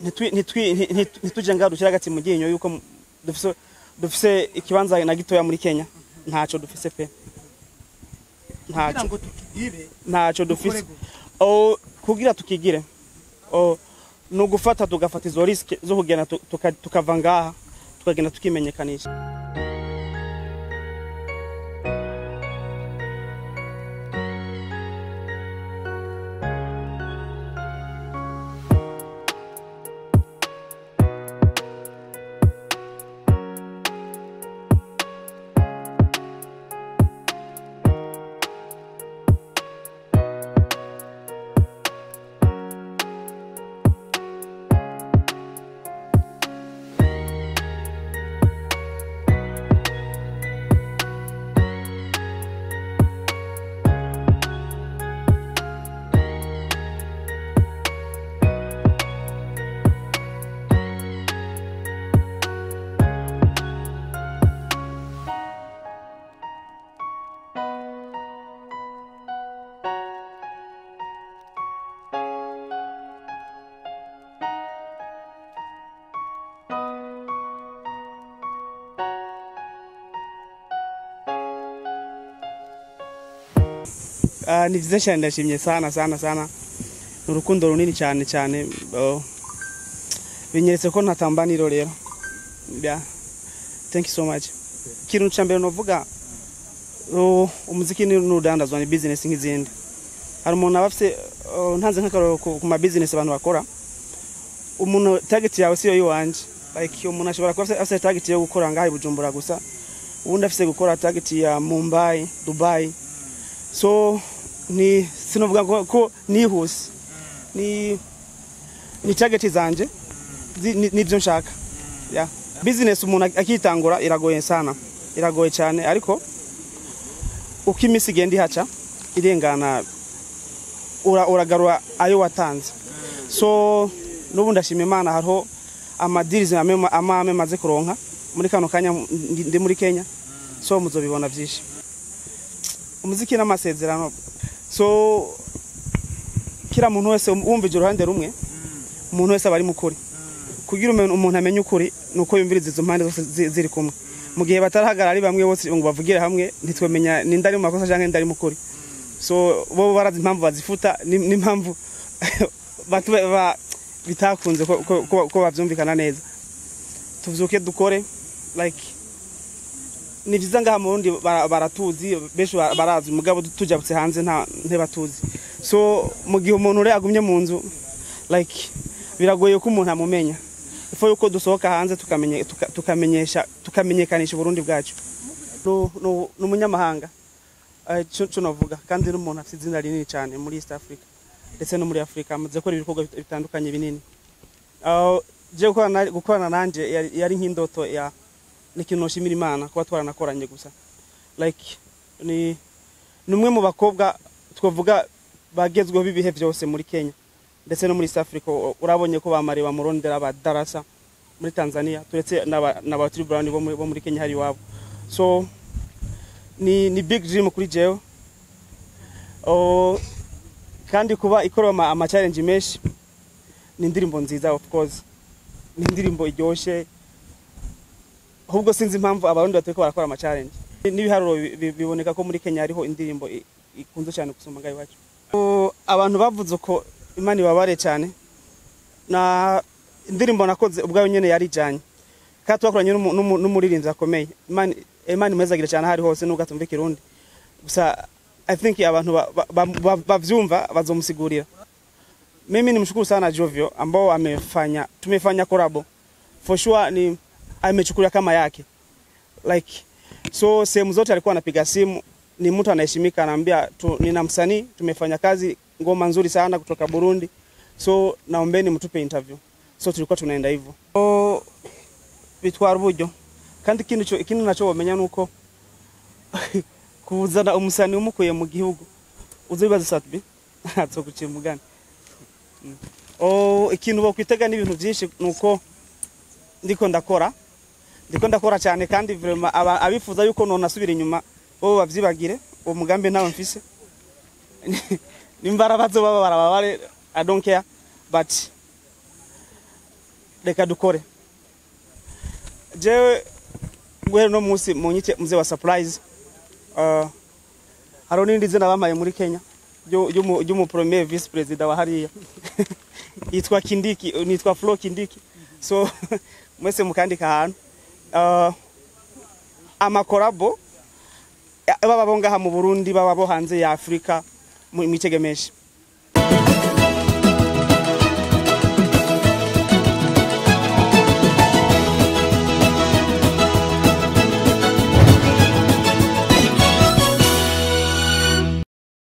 Ntituje ngaho dushyira agati mu ryinyo yuko dufise ikibanza na gitoya muri Kenya. Ntaco dufise pe, ntaco, ntaco dufise. O kugira tukigire, o ni ugufata tugafata izo risque zo kugenda tukava ngaha tukagenda tukimenyekanisha. Ni vyiza cyane, ndashimye sana sana sana, ni urukundo runini cyane cyane. Oh, binyeretse ko ntatambaniro rero. Yeah. Thank you so much. Ikintu cya mbere novuga, oh, umuziki ni n'urudandazwa, ni business nk'izindi. Hari umuntu aba afise, oh, ntanze nk'akarorero ku ma business abantu bakora, umuntu target yawe siyo yiwanje. Like umuntu ashobora kuba afise target yo gukora ngaha i Bujumbura gusa, ubundi afise gukora target ya Mumbai, Dubai. So ni sinovuga ko nihuse, ni target zanje nibyo nshaka. Yeah. Business umuntu akitangura iragoye sana, iragoye cyane, ariko uko iminsi igenda ihaca irengana uragarura ayo watanze. So n'ubu ndashima Imana, hariho amadirizi amwe maze kuronka muri kano kanya ndi muri Kenya, so muzobibona byinshi. Umuziki n'amasezerano, so kila muntu wese wumvije uruhande rumwe, umuntu wese aba ari mukuri. Kugira umuntu amenye ukuri nuko yumviriza izo mpande zose ziri kumwe. Mu gihe batarahagarara ari bamwe bose ngo bavugire hamwe, ntitwemenya ninde ari mu makosa canke ninde ari mukuri. So bo barazi impamvu bazifuta n'impamvu bitakunze ko bavyumvikana neza. Tuvyuke dukore, like ni vyiza ngaha mu Burundi baratuzi, benshi barazi, mugabo tujabutse hanze nta ntebatuzi. So mu gihe umuntu ure agumye mu nzu, like biragoye ko umuntu amumenya. Ifo yuko dusohoka hanze tukamenyesha, tukamenyekanisha Burundi bwacu. No n'umunyamahanga cyo novuga, kandi n'umuntu afite izina rinini cyane muri East Africa ndetse no muri Africa, amaze gukora ibikorwa bitandukanye binini. Je gukorana nanje yari nk'indoto ya n'ikintu noshimira Imana kuba twaranakoranye gusa. Like ni numwe mu bakobwa twavuga bagezweho ibihe byose muri Kenya ndetse no muri East Africa. Urabonye ko bamare bamurondera ba Darasa muri Tanzania, turetse n'aba Otile Brown bo muri Kenya hari iwabo. So ni big dream kuri jewe. Oh, kandi kuba ikora ama challenge menshi, ni indirimbo nziza, of course ni indirimbo iryoshe, ahubwo sinzi impamvu abarundi batariko barakora ama challenge. N'ibiharuro biboneka ko muri Kenya hariho indirimbo ikunze cyane gusumba ngaho iwacu. Oh, abantu bavuze ko Imana ibabare cyane, na indirimbo nakoze ubwayo nyene yari ijanye, kandi twakoranye n'umuririmbyi akomeye. Imana imwezagire cyane hari hose nubwo atumva ikirundi, gusa I think abantu bavyumva bazomusigurira. Mimi nimshukuru sana Jovio ambao tumefanya collab. For sure ni amechukulia kama yake. Like so sehemu zote alikuwa anapiga simu, ni mtu anaheshimika, anaambia nina msanii, tumefanya kazi ngoma nzuri sana kutoka Burundi, so naombeni mtupe interview. So tulikuwa tunaenda hivyo. So bitwara uburyo, kandi ikintu naco wamenya nuko kuzana umusani umukuye mu gihugu uzobibaza Sat-B azogucira umugani. Oh, ikintu bokwitega n'ibintu byinshi nuko ndiko ndakora cyane, kandi vraiment abifuza yuko none asubira inyuma bo bavyibagire uwo mugambi ntawe mfise. Nimbara bazo baba barababare, I don't care, but Reka dukore. Jewe guhera no munsi munyite mzee wa surprise. Hariho n'irindi zina bampaye muri Kenya ry'umu premier vice president wa hariya, yitwa Kindiki, nitwa Flo Kindiki. So mwese mukandika ahantu ama collabo, baba bo ngaha mu Burundi, baba bo hanze ya Afrika, mwitege menshi.